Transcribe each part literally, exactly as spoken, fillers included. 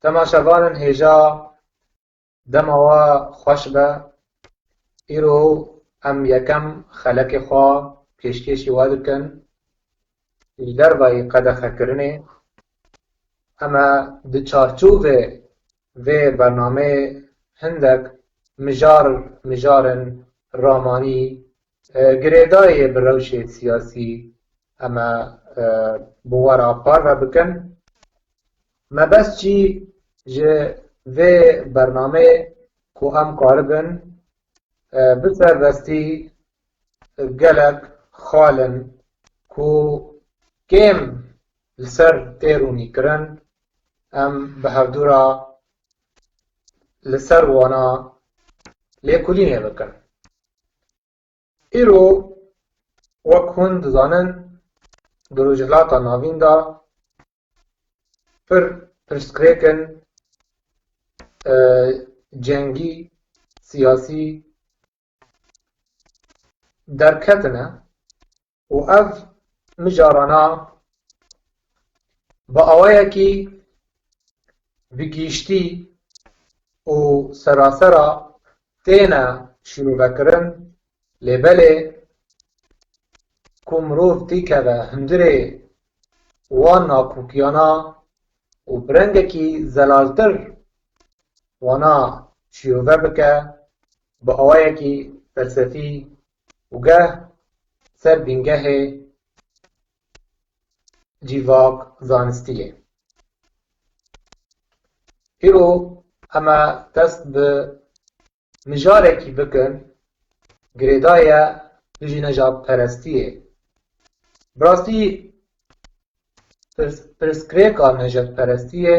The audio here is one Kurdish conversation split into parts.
Temaşevanên hêja, dema we xweş be. Îro em yekem xelekê xwe pêşkêşî we dikin. Ji dervayî qedexekirinê, em ê di çarçovê vê bernameyê hindek mijar, mijarên ramanî, e, girêdayê bi rewşê siyasî em ê, e, bi we re parve bikin. Mebest jî ji vê bernameyê ku em karibin, e, bi serbestî gelek xal in ku kêm li ser tê rûnîkirin, em bi hevdû re li ser wana lêkolînê bikin. Îro, wek hûn dizanin, di Rojhilata Navîn de pir pirsgirêkên, e, cengî, siyasî derketine û ev mijarana bi awayekî bi giştî û serasera têne şîrovekirin, lê belê ku mirov têkeve hundirê wan nakokiyana û bi rengekî zelaltir wana şîrove bike, bi awayekî felsefî û geh ser bîngehê civak zanistî ye. Îro em ê dest bi mijarekî bikin, girêdayî dijî nejadperestiyê. Bi rastî pirs-, pirsgirêka nejadperestiyê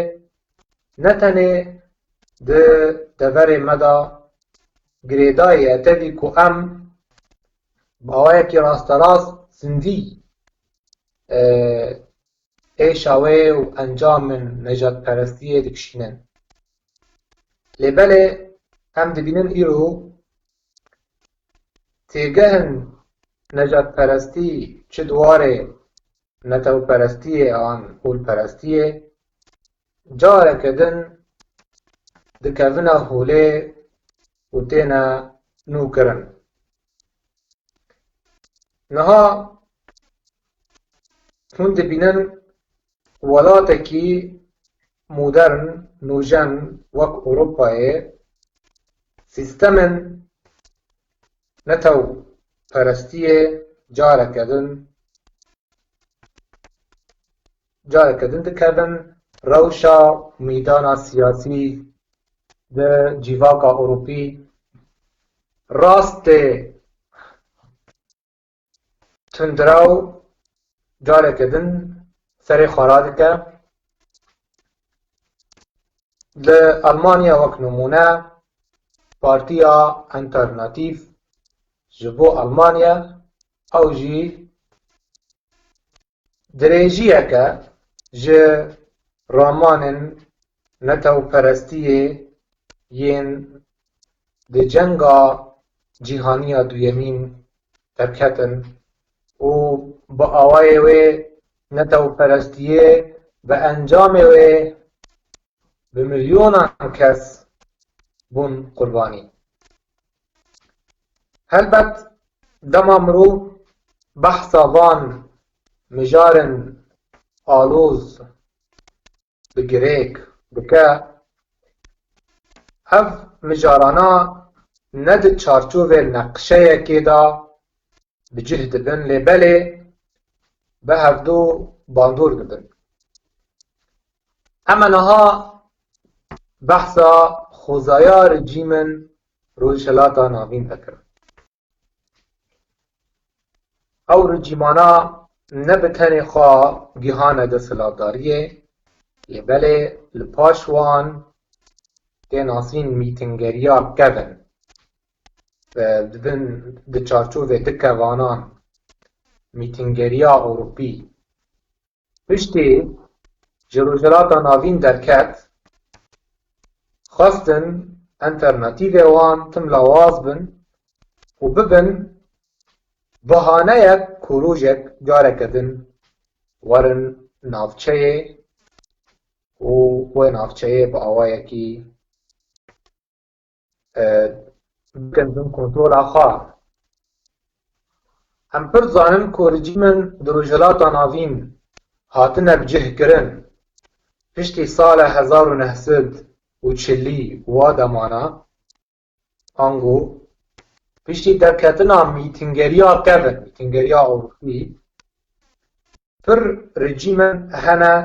ne tenê di deverê me de girêdayî ye, tevî ku em bi awayekî rasterast zindî, e, êşa wê û encamên nejadperestiyê dikişînin. Lê belê em dibînin îro têgehên nejadperestî çi di warê netewperestiyê an holperestiyê careke din dikevine holê û têne nûkirin. Niha hûn dibînin welatekî modern, nûjen wek Ewropayê sîstemên netewperestiyê careke din, careke din dikevin rewşa mîdana siyasî di civaka Ewropî. Rastê tundrew careke din serê xwe radike. Li Almanya wek nimûne Partiya Alternatîf ji bo Almanya, ew jî dirêjiyeke ji ramanên netewperestiyê yên di Cenga Cîhanî ya Duyemîn derketin û bi awayê wê netewperestiyê, bi encamê wê bi milyonan kes bûn qurbanî. Helbet dema mirov behsa van mijarên aloz bi girêk dike, ev mijarana ne di çarçovê neqşeyekê de bi cih dibin, lê belê bi hevdû bandor dibin. Em ê niha behsa xwezaya rejîmên Rojhilata Navîn vekirin. Ew rejîmana ne bi tenê xwe gihane desthilatdariyê, lê belê li paş wan tê nasîn mîtingeriya kevin, e, dibin di çarçovê du kevanan mîtingeriya Ewropî. Piştî ji Rojhilata Navîn derket, xwestin alternatîvê wan tim lawaz bin û bibin bahaneyek ku rojek careke din werin navçeyê û wê navçeyê bi awayekî, e, bikin bin kontrola xwe. Em pir zanin ku rejîmên di Rojhilata Navîn hatine bicihkirin piştî sala hezar û neh sed û çilî wa demana, ango piştî derketina mîtingeriya kevin, mîtingeriya Ewropî, pir rejîmên hene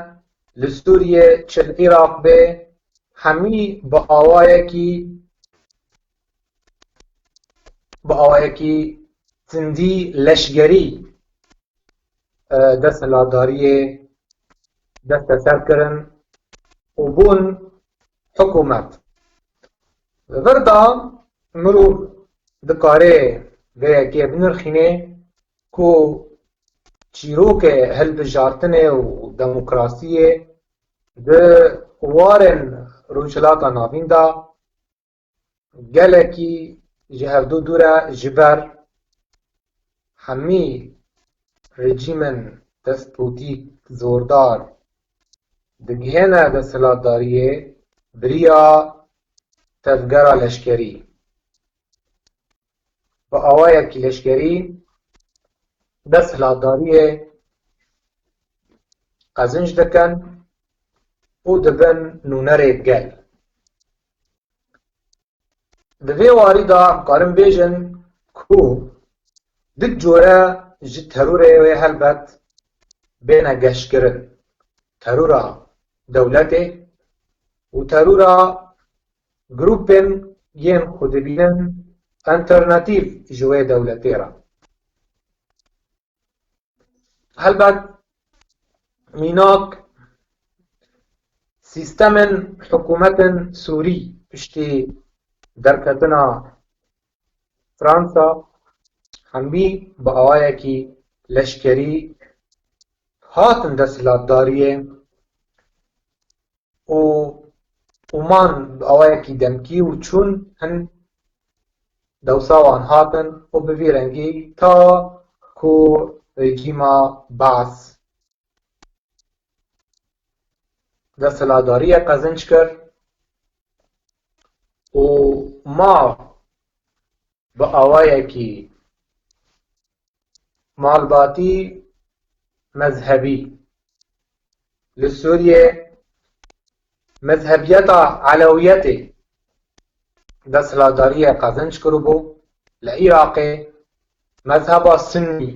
li Sûriyê, çi li Iraq bê, hemî bi awayekî, bi awayekî tindî leşgerî, e, desthilatdariyê desteser kirin û bûn hikûmet. Li vir de mirov dikare vê yekê binirxîne ku çîrokê hilbijartinê û demokrasiyê di warên Rojhilata Navîn de gelekî ji hevdu dûr e, ji ber hemî rejîmên despotîk, zordar digihêne desthilatdariyê bi riya tevgera leşkerî. Bi awayekî leşkerî desthilatdariyê qezinc dikin û dibin nûnerê gel. Di vê warî de em karin bêjin ku du cure ji terorê wê helbet bêne geşkirin. Terora dewletê û terora grûpên yên xwe dibînin alternatîf ji wê dewletê re. Helbet mînak sîstemên hikûmetên Sûrî piştî derketina Fransa hemî bi awayekî leşkerî hatin desthilatdariyê û û man bi awayekî demkî û çûn hin dewsa wan hatin û bi vî rengî ta ku rejîma Baas desthilatdariye qezinc kir û ma bi awayekî malbatî mezhebî. Li Sûriyê mezhebiyeta Elewiyetê desthilatdariyê qezenc kiribû. Li Iraqê mezheba Sunnî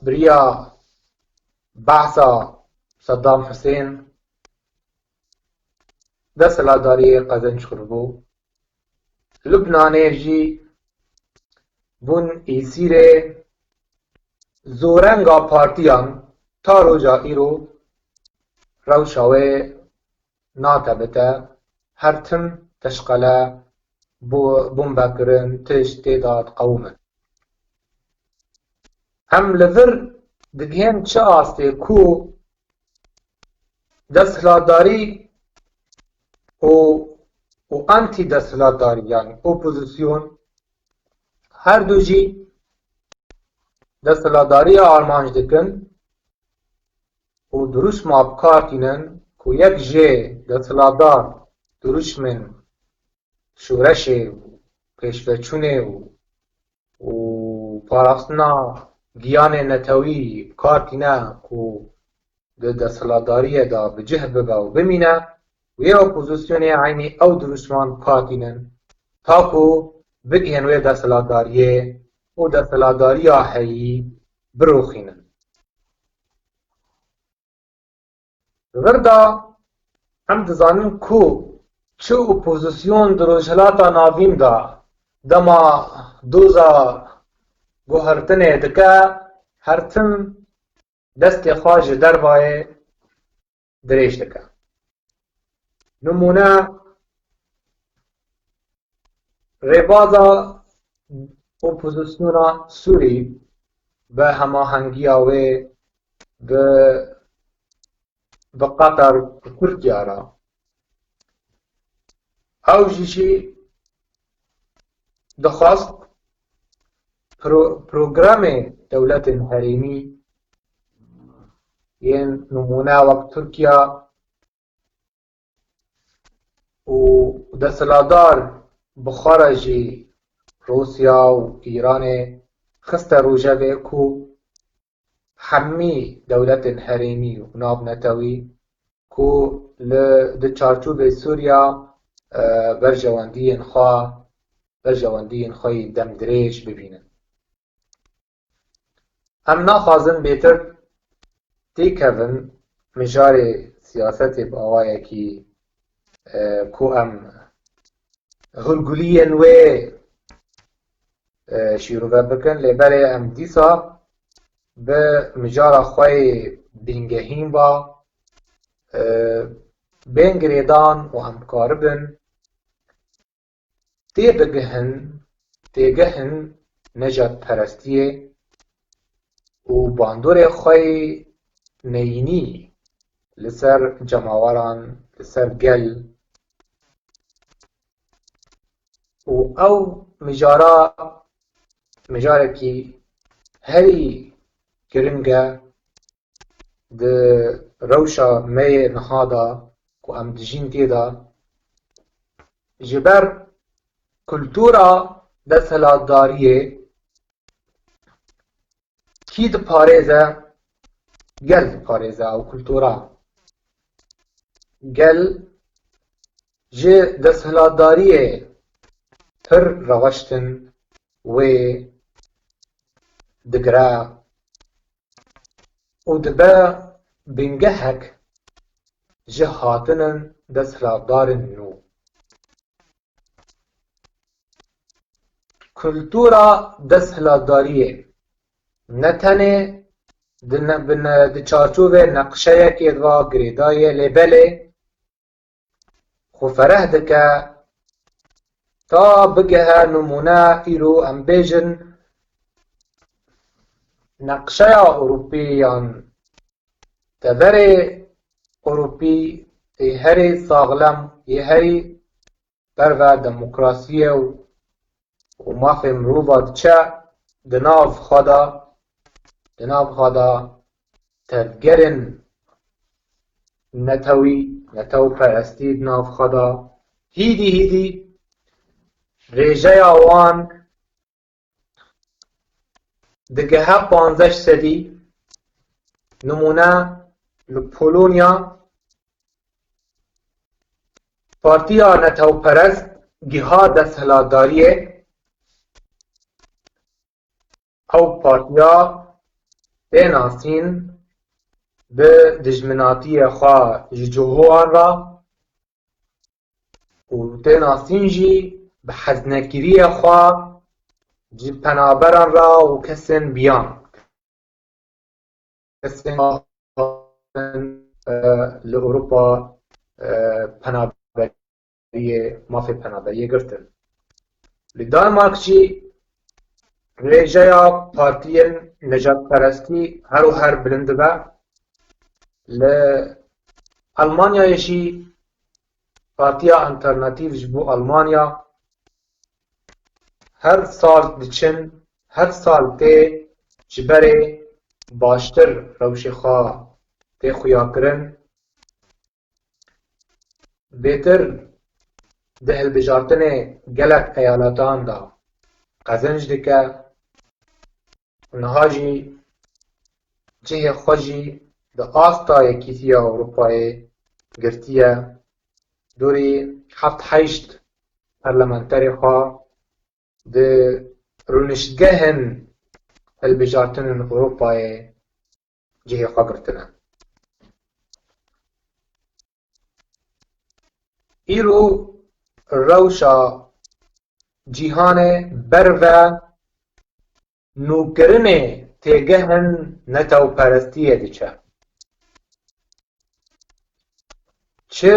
bi riya behsa Saddam Husên desthilatdariyê qezenc kiribû. Lubnanê jî bûn îsîrê zorenga partiyan ta roja îro rewşa wê nate bite, her tim teşqele, bo-, bombekirin, tişt tê de diqewimin. Em li vir digihên çi astê ku desthilatdarî û, û antî-desthilatdarî, yanî opozîsyon, her du jî desthilatdariya armanc dikin û dirûşma bi kar tînin ku yek jê desthilatdar dirûşmên şoreşê û pêşveçûnê û û parastina giyanê netewî bi kar tîne ku di desthilatdariyê de bi cih bibe û bimîne û yê opozîsyonê eynî ew dirûşman bi kar tînin ta ku bigihên wê desthilatdariyê û desthilatdariya heyî biroxînin. Li vir de em dizanin ku çi opozîsyon di Rojhilata Navîn de dema doza guhertinê dike, her tim destê xwe ji dervayê dirêj dike. Nimûne, rêbaza opozîsyona Sûrî bi hemahengiya wê bi, bi Qatar û Tirkiye re. Ew jî jî dixwest pro-, programê dewletên herêmî yên nimûne wek Tirkiye û desthilatdar bi xwe re jî Rûsya û Îranê xiste rojevê ku hemî dewletên herêmî û navnetewî ku li, di çarçovê Sûriya, e, berjewendiyên xwe, berjewendiyên xwe yê demdirêj bibînin. Em naxwazin bêtir têkevin mijarê siyasetê bi awayekî, e, ku em hûrguliyên wê, e, şîrove bikin, lê belê em dîsa bi mijara xwe yê bingehîn ba, e, bên girêdan û em karibin têbigihin, têgehên nejadperestiyê û bandorê xwe yê neyînî li ser cemaweran, li ser gel û ew mijara, mijarekî herî giring e di rewşa me yê niha de ku em dijîn tê de, ji ber kultura desthilatdariyê kî diparêze? Gel diparêze ew kultura. Gel ji desthilatdariyê pir reweştin wê digire û dibe bingehek ji hatinin desthilatdarên nû. Kultura desthilatdariyê ne tenê di ne-, bi ne-, di çarçovê neqşeyekê de girêdayî ye, lê belê xwe fereh dike ta bigehe nimûne îro em bêjin neqşeya Ewropî yan teverê Ewropî yê herî saxlem, yê herî ber ve demokrasiyê û, û mafê mirova diçe di nav xwe de, di nav xwe de tevgerên netewî, netewperestî di nav xwe de hîdî hîdî rêjeya wan digehe panzdeh sedî, nimûne li Polonya Partiya Netewperest giha desthilatdariyê, ew partiya tê nasîn bi dijminatiyê xwe ji cihowan re û tê nasîn jî bi heznekiriyê xwe ji penaberan re û kesên biyan. Kesên li Ewropa, e, penaberiyê, mafê penaberiyê girtin. Li Danimark jî rêjeya partiyên nejadperestî her û her bilind dibe. Li Elmanyayê jî Partiya Alternatîf ji bo Almanya her sal diçin, her sal tê ji berê baştir rewşê xwe tê xuyakirin. Bêtir di hilbijartinê gelek eyaletan de qezenc dike. Niha jî cihê xwe jî di asta Yekîtiya Ewropayê girtiye. Dûrî heft heşt parlamenterê xwe di rûniştgehên hilbijartinên Ewropayê cihê xwe girtine. Îro rewşa cîhanê ber ve nûkirinê têgehên netewperestiyê diçe. Çi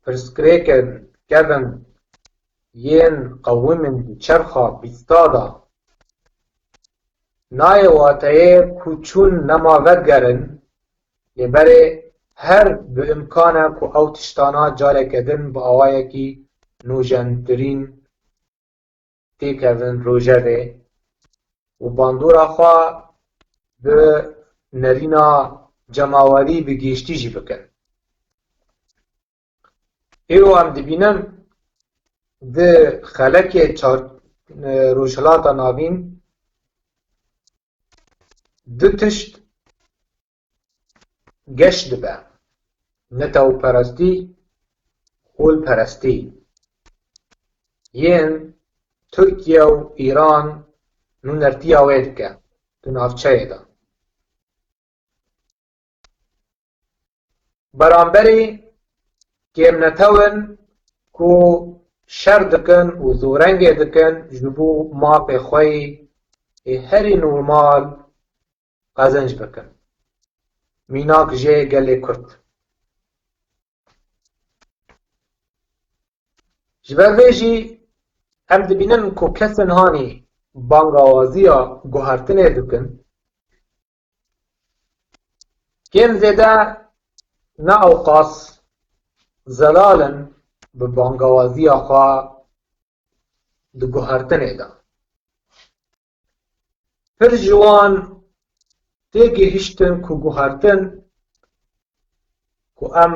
pirsgirêkên kevin yên qewimîn di çerxa bîsta de nayê wateyê ku çûn nema vedigerin, lê berê her bi îmkan e ku ew tiştana careke din bi awayekî nûjentirîn têkevin rojevê û bandora xwe bi nerîna cemawerî bi giştî jî bikin. Îro em dibînin di xelekê çar, e, Rojhilata Navîn du tişt geş dibe. Netewperestî, holperestî. Yên Tirkiye û Îran nûnertiya wê dike di navçeyê de. Beramberî kêmnetew in ku şer dikin û zorengê dikin ji bo mafê xwe yê herî normal qezenc bikin. Mînak jê gelê Kurd. Ji ber vê jî em dibînin ku kesên hanî bangawaziya guhertinê dikin, kêm zêde ne ewqas zelal in bi bangawaziya xwe di guhertinê de. Pir ji wan tê gihiştin ku guhertin ku em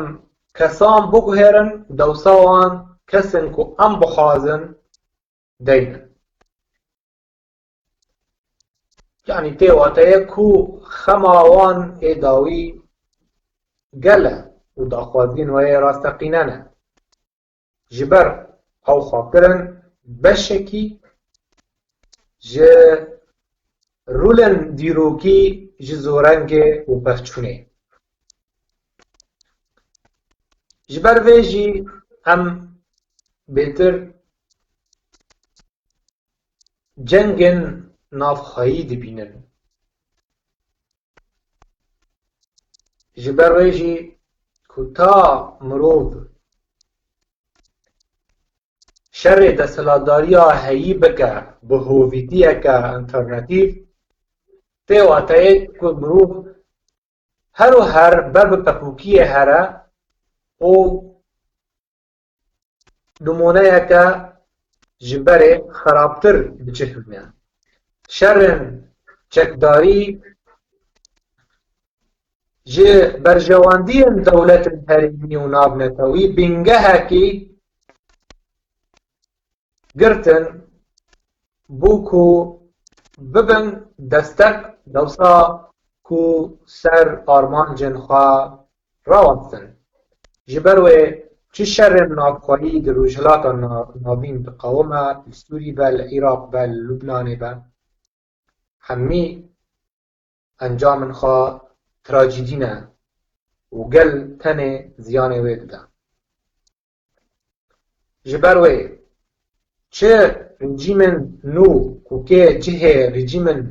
kesan biguhêrin, dewsa wan kesên ku em bixwazin deynin. Yanî tê wateye ku xema wan ê dawî gel e û daxwaziyên we yê rasteqîne ne. Ji ber ew xwekirin beşekî ji rûlên dîrokî ji zorengê û pevçûnê. Ji ber vê jî em bêtir cengên navxweyî dibînin. Ji ber wê jî ku ta mirov şerê desthilatdariya heyî bike bi hovîtiyeke alternatîf, tê wateyê ku mirov her û her ber bi pepûkiyê here û nimûneyeke ji berê xerabtir bicihbîne. Şerên çekdarî ji berjewendiyên dewletên herêmî û navnetewî bingehekî girtin bû ku bibin destek dewsa ku ser armancên xwe rawestin. Ji ber wê çi şerên navxweyî di Rojhilata Na-, Navîn diqewime, li Sûrî be, li Iraq be, li Lubnanê be, hemî encamên xwe trajîdî ne û gel tenê ziyanê wê dide. Ji ber wê çi rejîmên nû ku kê cihê rejîmên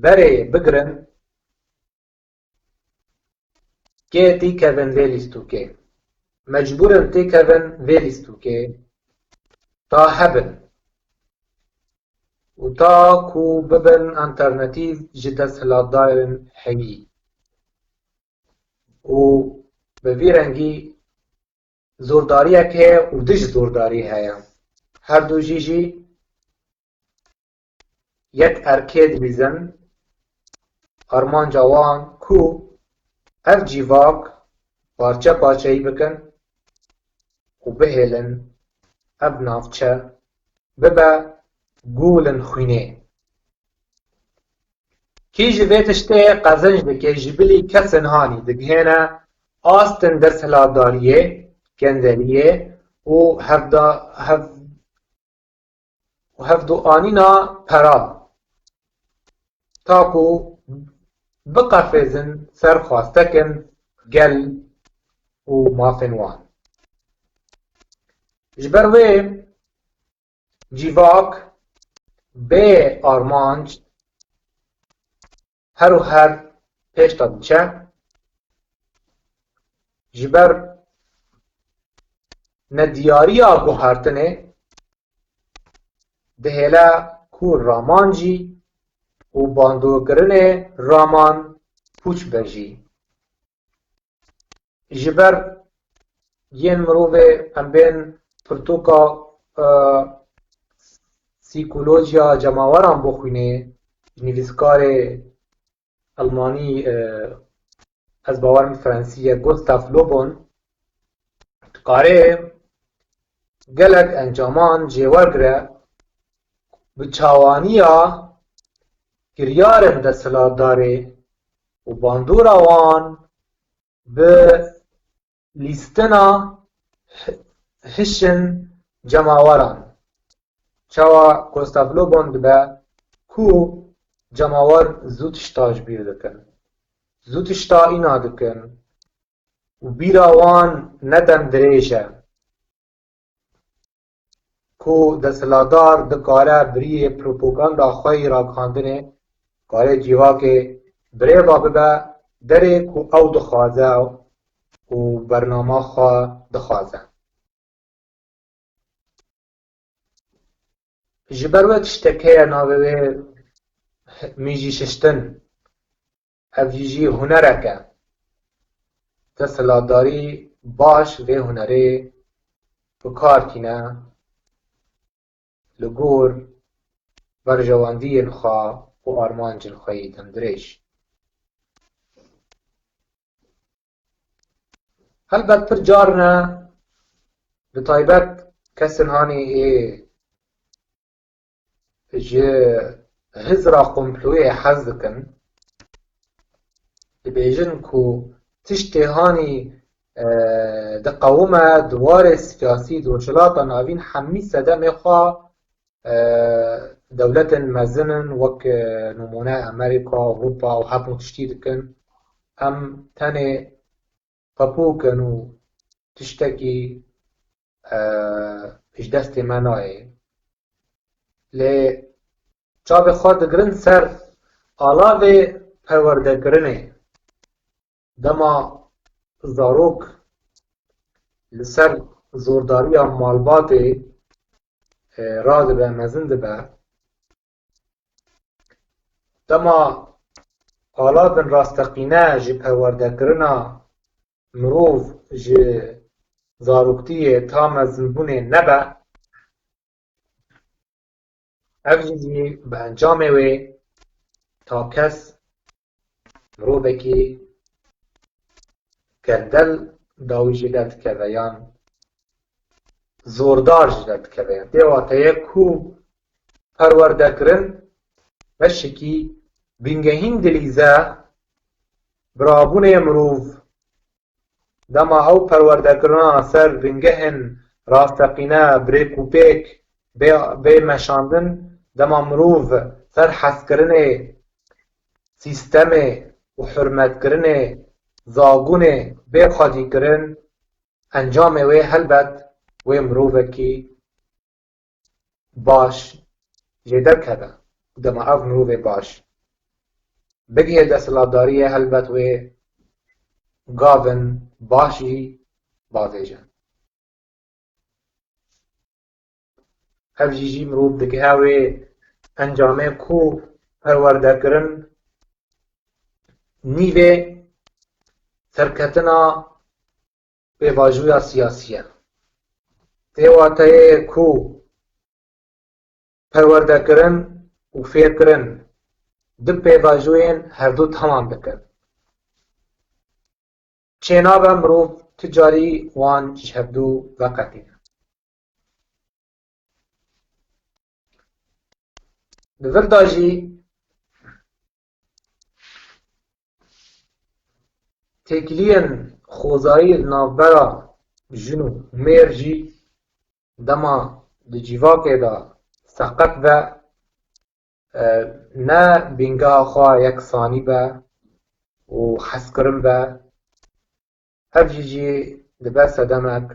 berê bigirin, kê têkevin vê lîstokê. Mecbûr in têkevin vê lîstokê ta hebin û ta ku bibin alternatîf ji desthilatdarên heyî. Û bi vî rengî zordariyek heye û dij zordarî heye. Her du jî jî yek erkê dibîzin, armanca wan ku ev cîvak parçe parçeyî bikin û bihêlin ev navçe bibe gulên xwînê. Kî ji vê tiştê qezenc dike, ji bilî kesên hanî digihêne astên desthilatdariyê, kenderiyê û hevda-, hev-, û hevduanîna pera, ta ku biqefêzin ser xwastekên gel û mafên wan. Ji ber wê cîvak bê armanc her û her pêş de diçe. Ji ber nediyariya guhertinê dihêle ku raman jî û bandorkirinê raman pûç be jî. Ji ber yên mirovê em bên pirtûka, e, psîkolojiya cemaweran bixwînê, nivîskarê Elmanî, e, ez bawerim Fransî ye, Gustav Le Bon, dikarê gelek encaman jê wergire, bi çawaniya kiryarên desthilatdarê û bandora wan bi lîstina hi-, hişên cemaweran. Çawa Gustav Le Bon dibe ku cemawer zû tişta ji bîr dikin. Zû tişta îna dikin û bîra wan ne dem dirêj e. Ku desthilatdar dikare bi riyê propaganda xwe yî ragihandinê, kare civakê birêva bibe derê ku ew dixwaze û bernama xwe dixwaze. Ji ber wê tiştek heye navê wê mîjî şiştin. Ev jî jî hunerek e. Desthilatdarî baş vê hunerê bi kar tîne li gor berjewendiyên xwe û armancên xwe yî demdirêj. Helbet pir car ne, bi taybet kesên hanî ê ji hizra komployê hez dikin, dibêjin ku tiştê hanî, e, diqewime di warê siyasî di Rojhilata Navîn hemî sedemê xwe, e, dewletên mezin in, wek, e, nimûne Amerîka, Ewropa û hemû tiştî dikin. Em tenê qepûk in û tiştekî, e, ji destê me nayê. Lê çavê xwe digirin ser alavê perwerdekirinê. Dema zarok li ser zordariya malbatê, e, radibe, mezin dibe, dema alavên rasteqîne ji perwerdekirina mirov ji zaroktiyê ta mezinbûnê nebe, ev jî jî bi encamê wê ta kes mirovekî gerdel dawî jê derdikeve yan zordar ji derdikeve. Yan tê wateye ku perwerdekirin beşekî bingehîn dilîze birabûnê mirov. Dema ew perwerdekirina ser bingehên rasteqîne bi rêk û pêk bê, bê meşandin, dema mirov ser hezkirinê sîstemê û hurmetkirinê zagonê bê xwedîkirin, encamê wê helbet wê mirovekî baş jê derkeve. Dema ev mirovê baş bigihê desthilatdariyê, helbet wê gavin baş jî bavêje. Ev jî jî mirov digihe wê encamê ku perwerdekirin nîvê serketina pêvajoya siyasî ye. Tê wateyê ku perwerdekirin û fêrkirin du pêvajoyên hevdu temam dikin. Çênabe mirov tu carî wan ji hevdu veqetîne. Li vir de jî têkiliyên xwezayî li navbera jin û mêr jî dema di civakê de seqet be, e, ne bîngeha xwe yeksanî be û hezkirin be, ev jî jî dibe sedemek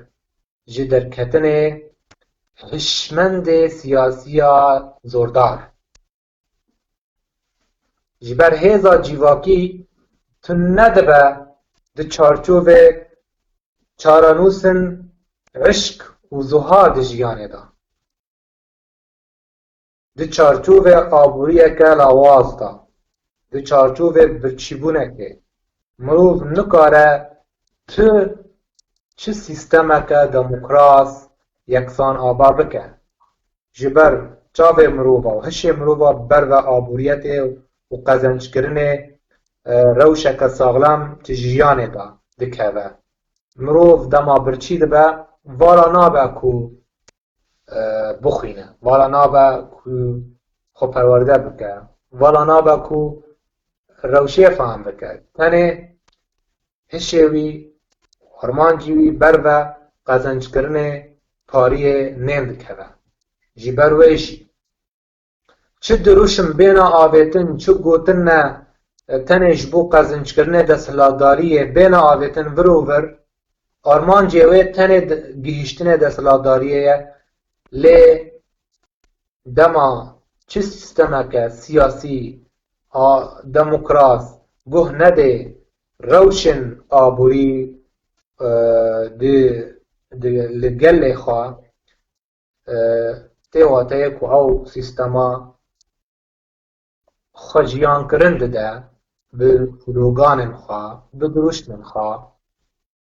ji derketinê hişmendê siyasiya zordar. Ji ber hêza civakî tune dibe di çarçovê çarenûsên îşq û zuha di jiyanê de. Di çarçovê aboriyeke lawaz de, di çarçovê birçîbûnekê, mirov nikare tu çi sîstemeke demokras yeksan ava bike. Ji ber çavê mirova û hişê mirova ber ve aboriyetê û qezenckirinê, e, rewşeke saxlem di jiyanê de dikeve. Mirov dema birçî dibe, vara nabe ku e, bixwîne. Vala nabe ku xwe perwerde bike. Vala nabe ku rewşê fehm bike. Tenê hişê wî, armancî wî ber ve qezençkirinê pariyê nên dikeve. Ji ber wê jî çi dirûşim bêne avêtin, çi gotin ne, e, tenê ji bo qezinçkirinê desthilatdariyê bêne avêtin vir û vir, armancê wê tenê di-, gihîştinê desthilatdariyê ye, lê dema çi sîstemeke siyasî a demokrat guh nedê rewşên aborî, e, di, di, li gelê xwe, e, tê wateyê ku ew sîstema xwe jiyankirin dide bi sloganên xwe, bi dirûştên xwe,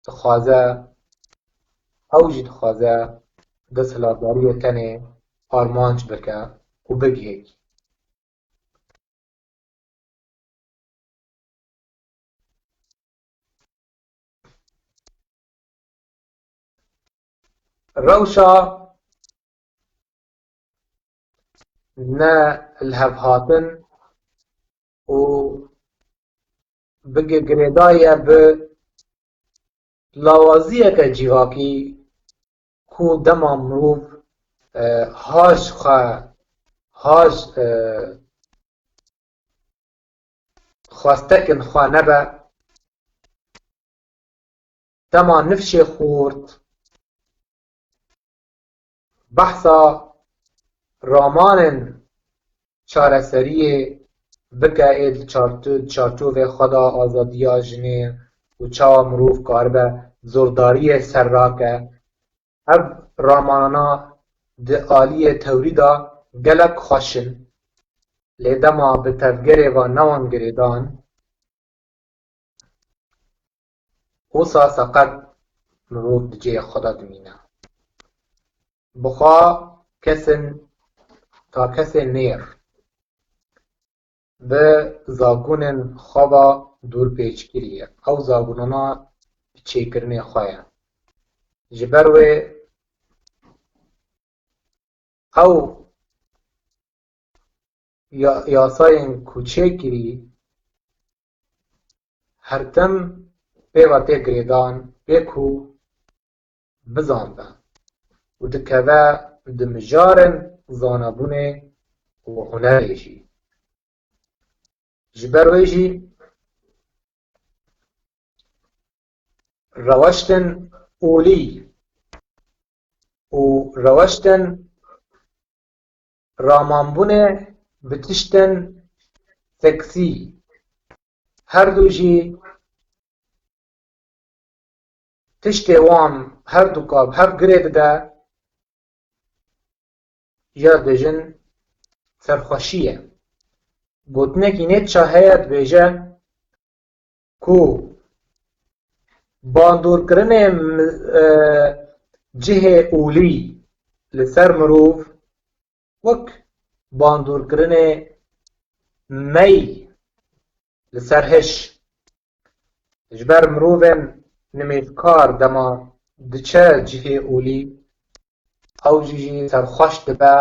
dixwaze, ew jî dixwaze desthilatdariyê tenê armanc bike û bigihêkî. Rewşa ne lihevhatin û bi gi-, girêdaye bi lawaziyeke civakî ku dema mirov, e, haj xwe, haj, e, xwestekên xwe nebe, dema nifşê xurt, behsa ramanên çareseriyê bike ê di çarço-, çarçovê xwe de azadiya jinê û çawa mirov karibe zordariyê ser rake. Ev ramana di aliyê tewrî de gelek xweş in, lê dema bi tevgerê ve newan girêdan, wisa seqet mirov di cihê xwe de dimîne. Bi xwe kesên, ta kesê nêr bi zagonên xwe ve dûrpêçkirî ye. Ew zagonana bi çêkirinê xwe ye. Ji ber wê ew ya-, yasayên ku çêkirî her tim pê ve tê girêdan, pê ku bizanbe û dikeve di mijarên zanebûnê û hunerê jî. Ji ber wê jî reweştên olî û reweştên ramanbûnê bi tiştên seksî, her du jî tiştê wan her du ka bi hev girê dide, ya dibêjin serxweşî ye. Gotinekî Nietzsche heye, dibêje ku bandorkirinê mi-, e, cihê olî li ser mirov wek bandorkirinê mey li ser hiş. Ji ber mirovên nimêjkar dema diçe cihê olî, ew jî jî serxweş dibe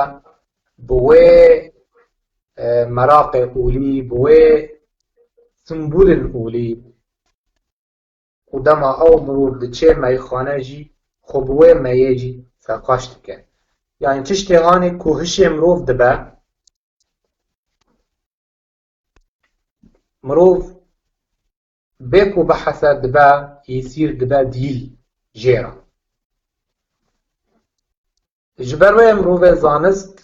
bi wê, e, meraqê olî, bi wê simbolên olî. Û dema ew mirov diçe meyxane jî xwe bi wê meyê jî serxweş dike. Yanî tiştê hanê ku hişê mirov dibe, mirov bê ku bihese dibe, yîsîr dibe dîl jê re. Ji ber wê mirovê zanist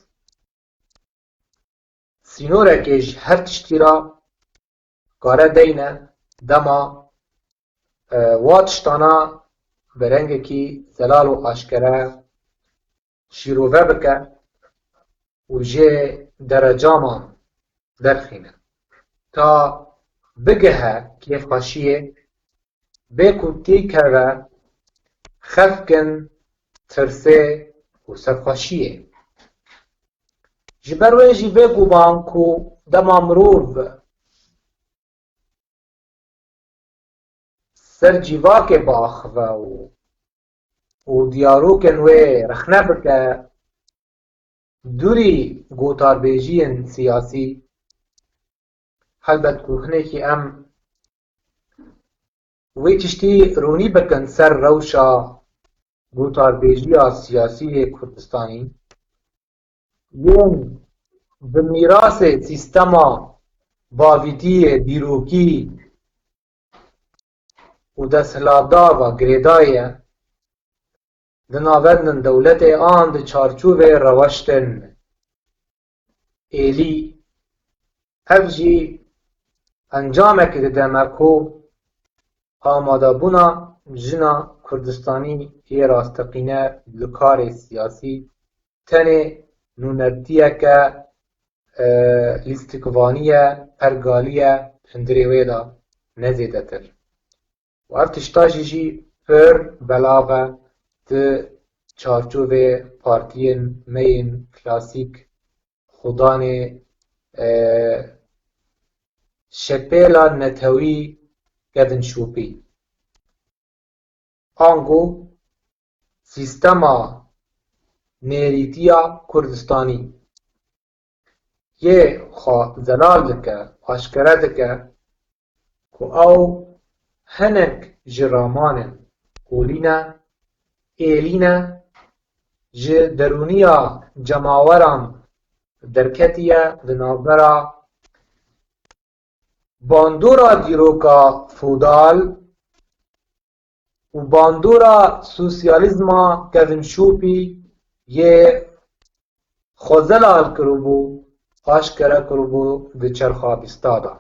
sînorekê ji her tiştî re kare deyne, dema, e, wa tiştana bi rengekî zelal û aşkere şîrove bike û jê derecaman derxîne. Ta bigihe kêfxweşiyê, bê ku têkeve xefkin, tirsê û serxweşiyê. Ji ber wê jî bê guman ku dema mirov ser cîvakê biaxive û, û diyarokên wê rexne bike, dûrî gotarbêjiyên siyasî, helbet ku hinekî em wê tiştî rûnî bikin ser rewşa gotarbêjiya siyasî yê Kurdistanî, yên bi mîrasê sîstema bavîtiyê dîrokî û desthilatdar ve girêdayî ye, di navendin dewletê an di çarçovê reweştin êlî. Ev jî encamekê dide me ku amadebûna jina Kurdistanî yê rasteqîne li karê siyasî tenê nûnertiyeke, e, lîstikvanî ye, pergalî ye, hundirê wê de ne zêdetir. Û ev tişta jî jî pir belav e di çarçovê partiyên me yên klasîk xudanê, e, şepêla netewî Kevin Şûpî. Ango sîstema nêrîtiya Kurdistanî yê xwe zelal dike, aşkere dike ku ew hinek ji ramanên olî ne, êlî ne, ji derûniya cemaweran derketiye, di navbera bandora dîroka fodal û bandora sosyalîzma Kevin Şûpî yê xwe zelal kiribû, aşkere kiribû di çerxa bîsta de.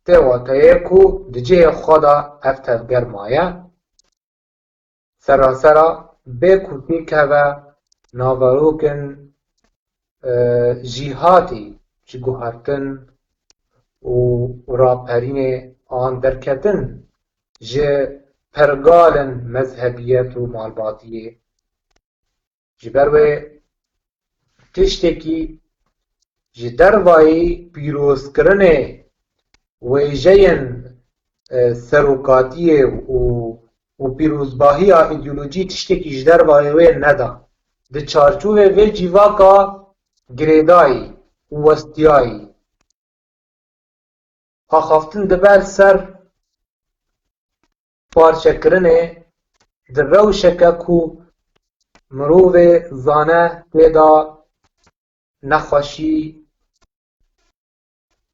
Tê wateyê ku di cihê xwe de ev tevger maye, serasera bê ku têkeve naverokên, e, jîhatî ji guhertin û raperînê an derketin ji pergalên mezhebiyet û malbatiyê. Ji ber wê tiştekî ji dervayî pîrozkirinê wêjeyên, e, serokatiyê û, û pîrozbahiya îdeolojî tiştekî ji dervayê wê neda. Di çarçovê vê cîvaka girêdayî û westiyayî, axaftin dibe li ser parçekirinê di rewşeke ku mirovê zane tê de nexweşî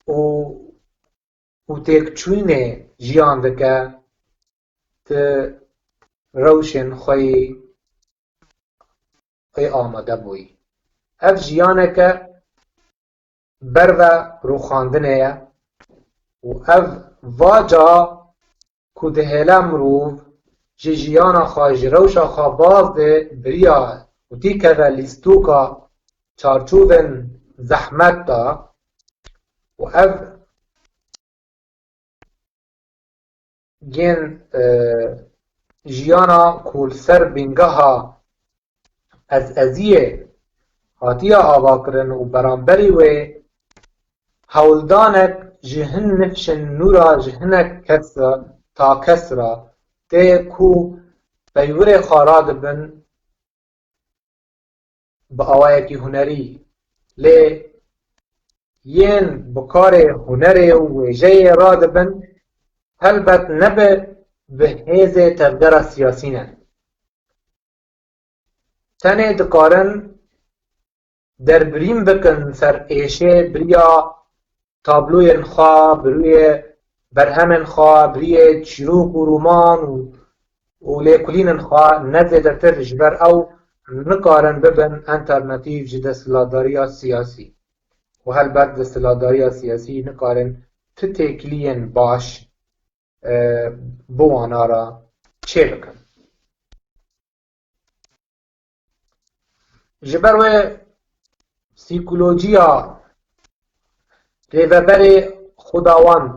û, û têkçûnê jiyan dike, di rewşên xwe yê ê amade bûyî. Ev jiyaneke berve rûxandinê ye û ev vaca ku dihêle mirov ji jiyana xwe, ji rewşa xwe baz de biriya û tîkeve lîstoka çarçovên zehmet de û ev yên, e, jiyana ku li ser bingeha ez-eziyê hatiye avakirin û beramberî wê hewldanek ji hin nifşên nû re ji hinek kes re, ta kes re tê ku peywirê xwe radibin bi awayekî hunerî, lê yên bi karê hunerê û wêjeyê radibin, helbet ne bi, bi hêzê tevgera siyasî ne. Tenê dikarin derbirîn bikin ser êşê biriya tabloyên xwe, biriyê berhemên xwe, biriyê çîrok û roman û, û lêkolînên xwe, ne zêdetir, ji ber ew nikarin bibin alternatîf ji desthilatdariya siyasî. Û helbet desthilatdariya siyasî nikarin ti têkiliyên baş, e, bi wana re çêbikin. Ji ber wê psîkolojiya rêveberê xwedawend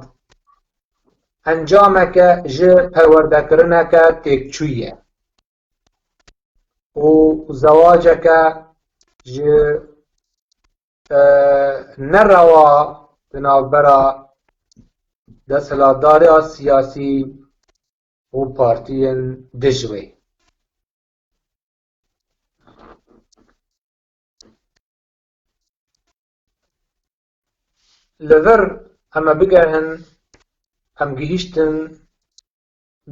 encameke ji perwerdekirineke têkçûyî ye û zewaceke ji, e, nerewa di navbera desthilatdariya siyasî û partiyên dijwê. Li vir em ê bigehin, em gihîştin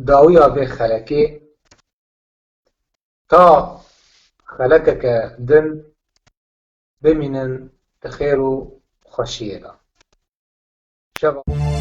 dawiya vê xelekê. Ta xelekeke din, bimînin di xêr û xweşiyê de. Şeva